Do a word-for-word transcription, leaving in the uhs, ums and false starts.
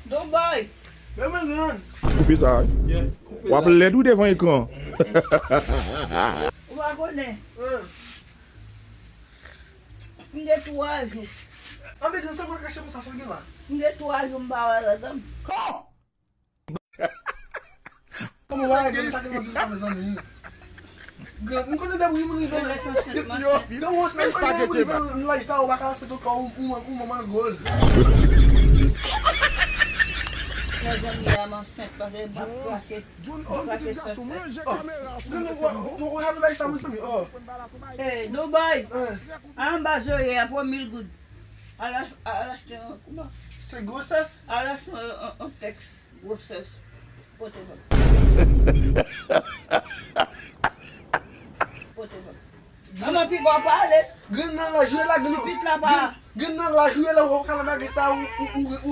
Don Boy. Men mwen grann. Koupe sa, wi. Yeah, koupe w ap sa. Lèd wi devan ekran. Ou pa konnen. Hein. M gen twa jou. Anben, grann, sa mwen kache konsa, sa w gen la? M gen twa jou m pa wè madanm. Kòman w a gade sa ke m ap di sa, mezanmi? Grann, m konnen depi moun rive. Yo, yo, yo, yo, yo, yo, yo, yo, laj sa, ou pa ka ansent ankò, ou, ou, ou manman goz. Mezanmi, a m ansent, paske m ap krache. Jun, oh, pitit gason, ranje kamera sou mwen, se bon. Grann, ou, ou, ou, ou, laj sa, mezanmi, oh. Hey, Don Boy. Hein. Anba zòrèy a, pran mil goud. Al ach-, al achte yon, kòman? Se gwosès? Al achte yon, yon, yon tèks gwosès. Pote ba m. Pote ba m. Manman pi bon pale. Grann nan laj ou ye la, grann. Ti pit la pa. Grann, grann nan laj ou ye la, ou ka nan bagay sa, ou, ou, ou, ou